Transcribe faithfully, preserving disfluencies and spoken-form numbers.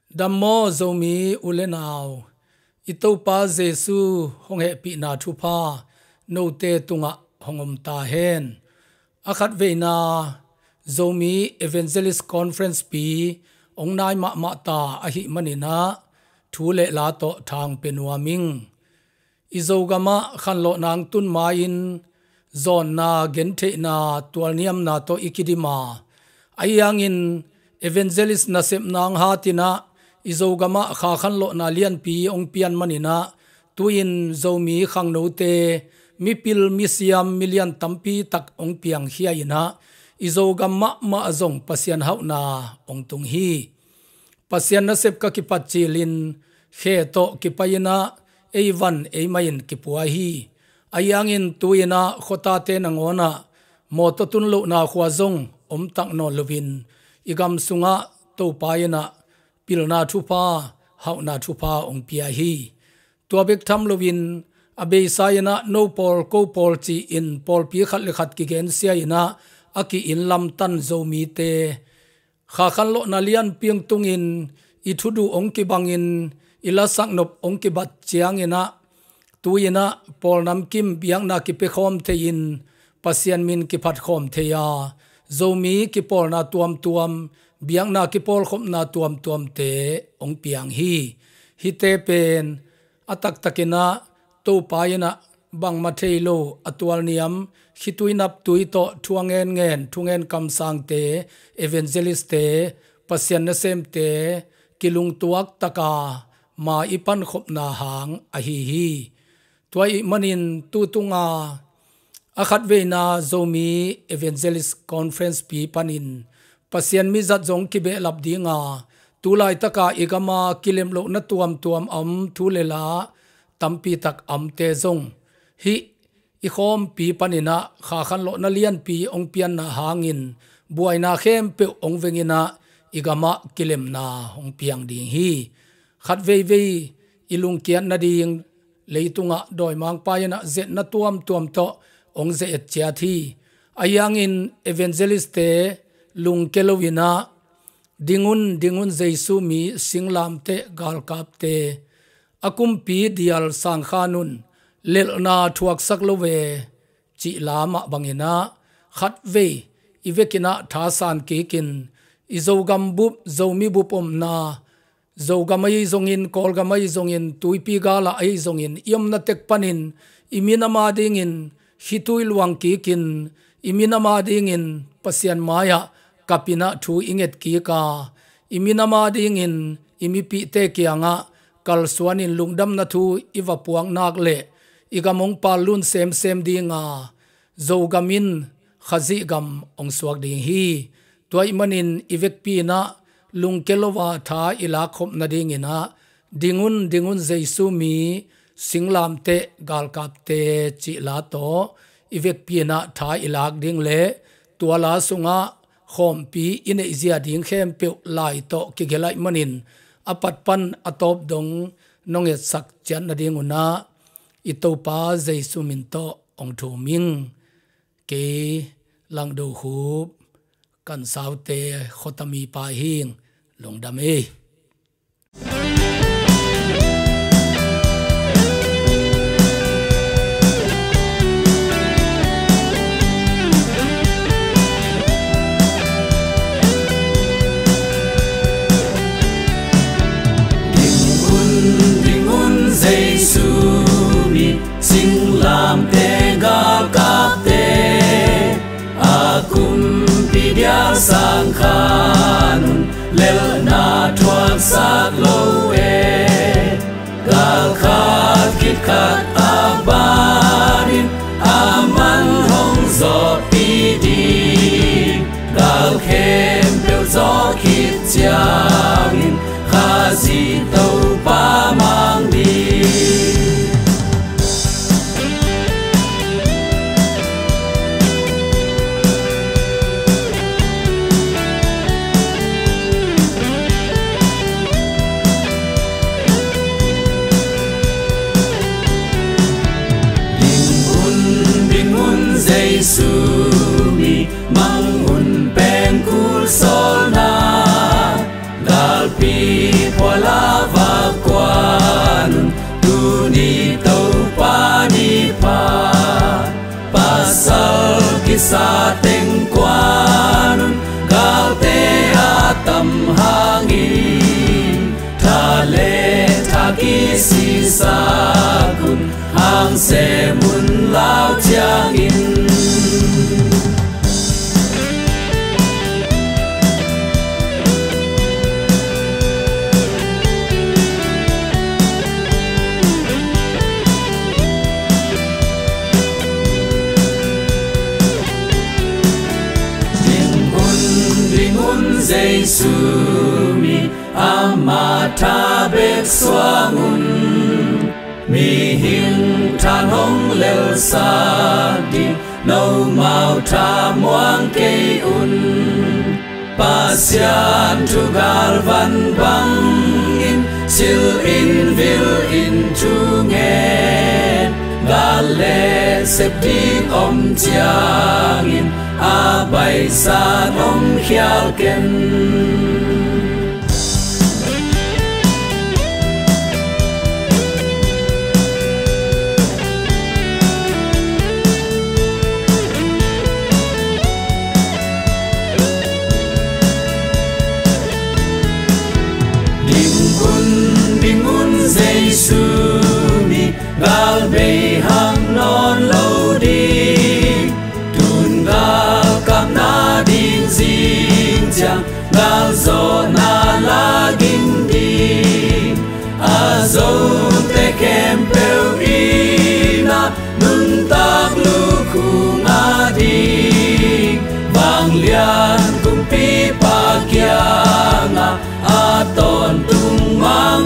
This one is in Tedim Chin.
Dam maw Zomi u le nau, i Topa Jesu hong hehpihna thupha note tungah hong om ta hen. A khatveina Zomi Evangelist Conference pi hong nai mahmah ta ahih manin ah thu le la tawh thang pe nuam ing. I Zogamah khanlawhna hong tun ma-in zawnna, gentheihna, tualniamna tawh i kidim a, ahi hangin evangelist nasepna hong hat in ah, i Zogamah kha khanlawhna lianpi hong pian manin ah, tu-in Zomi khangnote mipil, misiam, milian tampi tak hong piangkhia in ah, i Zogam mahmah zong Pasian hauhna hong tung hi. Pasian nasep ka kipat cilin khe tawh kipai in ah, ei van ei mah in kipua hi. Ahi hangin tu-in ah khuatate nangawn ah mawtaw tun lohna khua zong om tak nawn loin, i gam sungah Topa in ah pilna thupha, hauhna thupha hong pia hi. Tua bek tham loin, a beisa in ah no pawl ko pawl ci-in pawlpi khat le khat kigensia in ah, a ki-inn lamtan Zomite kha khanlawhna lianpi hong tungin, i thuduh hong kibangin, i lasak nop hong kibat ciangin ah, tu-in ah pawl namkim biakna kipia khawm thei-in, Pasian min kiphat khawm thei a, Zomi kipawlna tuamtuam, biakna kipawlkhopna tuamtuamte hong piang hi. Hihte pen a taktakin ah Topa in ah bangmah thei lo, a tualniam, khitui naptui tawh thu a ngenngen, thungen kamsangte, evangelistte, Pasian nasemte kilungtuak taka ma i pankhopna hang ahi hi. Tua ahih manin tu tunga a khatveina Zomi Evangelist Conference pi panin Pasian mizat zong kibehlap ding a, tu laitaka i gama kilem lohna tuamtuam a om, thu le la tampi tak a omte zong hih i khawmpi panin ah kha khanlawhna lianpi hong pianna hangin buaina khempeuh hong veng in ah, i gamah kilemna hong piang ding hi. Khat veivei i lungkiat nading, leitungah dawimangpa in ah ze-etna tuamtuam tawh hong ze-et ciat hi. Ahi hangin evangelistte lungke lo in ah, "Ding un, ding un, Jesu mi, singlamteh galkapte, a kumpi dial sangkhan un, lelhna thuaksak lo ve," cih la mah bangin ah, khatvei i vekin ah thasan kikin, i Zogam bup, Zomi bup omna, Zogam ahi zongin, Kawlgam ahi zongin, tuipi galah ahi zongin, i omna tek panin i minam adingin khitui luang kikin, i minam adingin Pasian mai-ah kap in ah thu i nget kik a, i minam adingin i mipihte kiangah kalsuanin lungdamna thu i va puak nak leh, i gam hong pallun semsem ding a, Zogam in Khazih gam hong suak ding hi. Tua ahih manin i vekpi in ah lungke lo a tha i lakkhop nadingin ah, "Ding un, ding un, Jesu mi, singlamteh galkapte," cih la tawh i vekpi in ah tha i lak ding le, tua la sungah khawmpi i neihzia ding khempeuh lai tawh kigelh ahih manin, a pat pan a tawp dong nong etsak ciat nadingun ah, i Topa Jesu min tawh hong thum ing. Kei Langdo Khup, Kansaute khuata mipa hi ing. Lungdam ei. Ding un, ding un, Jesu mi, singlamteh galkapte, a kumpi dial sangkhan un, lelhna thuaksak lo e. Gal khat khit khat a banin, a man hong zawhpih ding, gal khempeuh zawh khit ciangin, Khazih Topa mang ding. Phual a va kuan un, tuni Topa ni pha. Pasal kisa teng kuan un, galte a tam hangin, tha le tha kisisak un, hang sem un lau ciangin. Ding un, ding un, Jesu mi, ama tha bek suang un. Mihing than hong lelsak ding, nomau tha muang kei un. Pasian thu galvan bangin, sil in, vil in thu ngen. Gal le sep ding om ciangin, a baihsa in om khial ken. Ding un, ding un, Jesu mi, gal bei hang nawn lo ding. Tun galkapna ding zing ciang, galzawhna la ging ding. A zote khempeuh in a nuntak lukhung a ding, vanglian kumpipa kiangah a tawntung mang